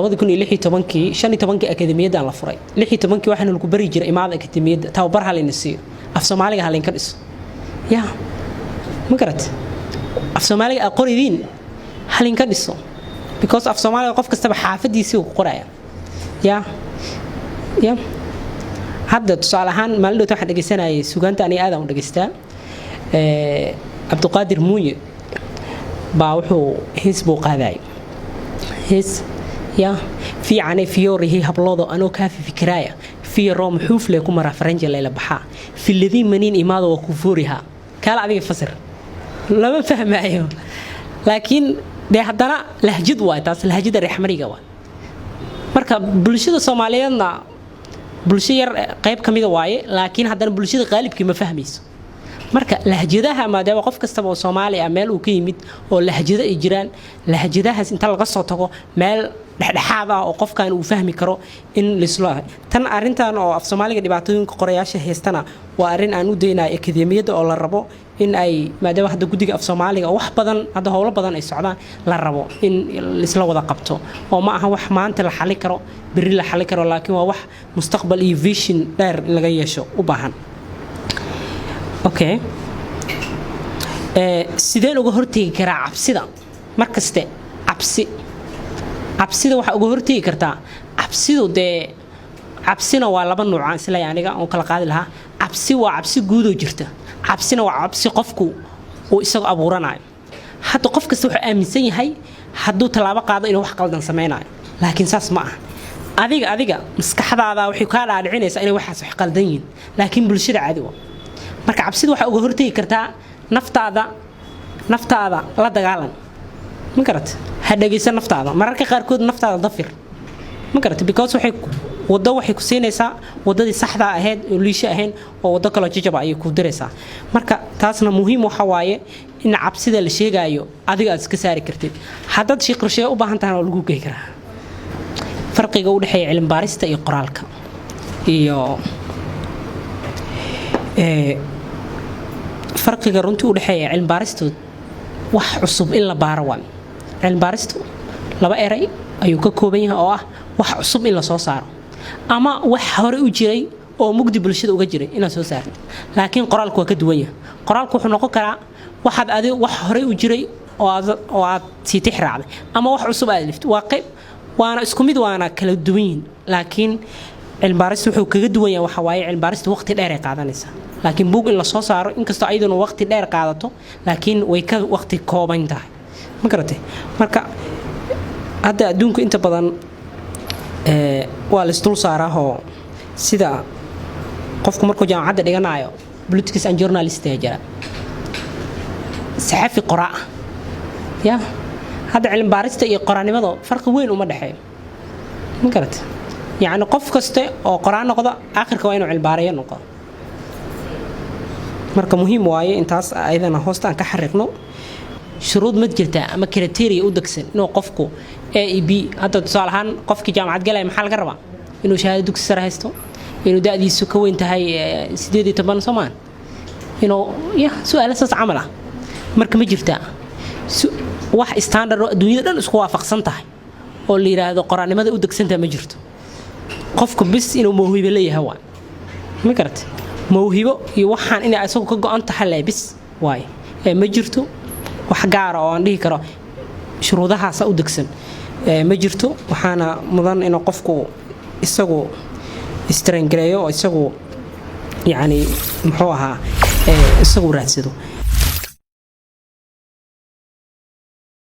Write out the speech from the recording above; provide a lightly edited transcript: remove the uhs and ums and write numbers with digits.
2016-kii, 15-kii akademiyaddan la furay, 16-kii waxaana lagu bari jiray imaada akademiyadda, tababar halayna siiyo, af Soomaaliga halaynka dhiso. Ya, ma garat? Af Soomaaliga aa qoridiin halinka dhiso, because af Soomaaliga qof kastaba xaafadiisii uu ku qoraya. Ya, hadda tusaale ahaan, maalin dhowta waxaan dhegeysanayay sugaanta, aniga aadaan u dhegeystaa. Cabdiqaadir Muuye baa wuxuu hees buu qaadayay, hees ya fiicane fiyoorihi habloodo anoo kaafi fikiraaya fiya room xuufle ku maraa faranja layla baxaa filadii maniin imaado waa ku foorihaa. Kaala adiga fasir, lama fahmaayo, laakiin dee haddana lahjad waay taas, lahjada reexmariga waay. Marka bulshada Soomaaliyeedna bulsho yar qayb ka mida waaye, laakiin haddana bulshada qaalibkii ma fahmayso. Marka lahjadaha, maadaama qof kastaba oo Soomaali ah meel uu ka yimid oo lahjado ay jiraan, lahjadahaas inta laga soo tago meel dhexdhexaad ah oo qofkan uu fahmi karo in lislo tan arrintan oo af Soomaaliga dhibaatooyinka qorayaasha haystana waa arrin aan u daynayo akademiyadda oo la rabo in ay, maadaama hadda guddiga af Soomaaliga wax badan hadda howlo badan ay socdaan, la rabo in laisla wada qabto. Oo ma aha wax maanta la xali karo, berri la xali karo, laakiin waa wax mustaqbal iyo vision dheer in laga yeesho u baahan. Okay, sideen uga hortegi karaa cabsida mar kaste? Cabsi, cabsida waxaa uga hortegi kartaa, cabsidu dee cabsina waa laba nuucaan isleeyahay aniga oon kala qaadi lahaa. Cabsi waa cabsi guudoo jirta, cabsina waa cabsi qofku uu isagu abuuranayo. Hadda qof kasta wuxuu aaminsan yahay hadduu tallaabo qaado inuu wax qaldan samaynayo, laakiin saas ma aha. Adiga maskaxdaada waxay kaa dhaadhicinaysaa inay waxaas wax qaldan yihiin, laakiin bulshada caadi waa. Marka cabsida waxaa uga hortegi kartaa naftaada la dagaalan, ma garat? Ha dhegaysan naftaada, mararka qaarkood naftaada dafir, ma garat? Because waxay waddo waxay ku siinaysaa waddadii saxdaa ahayd oo liisho ahayn oo waddo kaloo jajaba ayay ku diraysaa. Marka taasna muhiim waxa waaye in cabsida la sheegaayo adiga aad iska saari kartid. Haddaad shiiqrashee u baahan tahana waa lagu gey karaa. Farqiga u dhexeeya cilmi baarista iyo qoraalka iyo farqiga runtii u dhexeeya, cilmi baaristu wax cusub in la baaro waa. Cilmi baaristu laba eray ayuu ka kooban yahay oo ah wax cusub in la soo saaro ama wax hore u jiray oo mugdi bulshada uga jiray inaad soo saarto. Laakiin qoraalku waa ka duwan yahay. Qoraalku wuxuu noqon karaa waxaad adi wax horey u jiray oo aad sii tix raacday ama wax cusub aad liftay. Waa qayb, waana isku mid, waana kala duwan yihiin. Laakiin cilmibaarista wuxuu kaga duwan yahay waxa waaye cilmibaarista waqti dheer ay qaadanaysaa, laakiin buug in la soo saaro, inkastoo ayaduna waqti dheer qaadato, laakiin way ka waqti kooban tahay, ma garatay? Marka hadda adduunku inta badan waa la isdul saaraahoo sida qofku markuu jaamacadda dhiganayo politics and journalist ayaa jira, saxafi qoraa ah. Ya, hadda cilmi baarista iyo qoraanimada farqi weyn uma dhexeeyo, ma garatay? Yacni qof kaste oo qoraa noqda aakhirka waa inuu cilmibaareeyo noqdo. Marka muhiim waaye intaas ayadana hoosta aan ka xariiqno. Shuruud ma jirtaa ama criteria u degsan inuu qofku A e B? Hadda tusaale ahaan, qofkii jaamacad galaya maxaa laga rabaa? Inuu shahaado dugsi sare haysto, inuu da'diisu ka weyn tahay 18, soomaan? Inuu ya su-aalo saas camal ah. Marka ma jirtaa wax standard oo adduunyada dhan isku waafaqsan tahay oo la yidhaahdo qoraannimada u degsantaha? Ma jirto. Qofku bis inuu mawhibo leeyahay waay, ma garatay? Mawhibo iyo waxaan inay isagu ka go-an tahay le bis waay. Ee ma jirto wax gaara oo aan dhihi karo shuruudahaasa u degsan, ma jirto. Waxaana mudan inuu qofku isagu is train gareeyo oo isagu yacni muxuu ahaa isagu raadsado.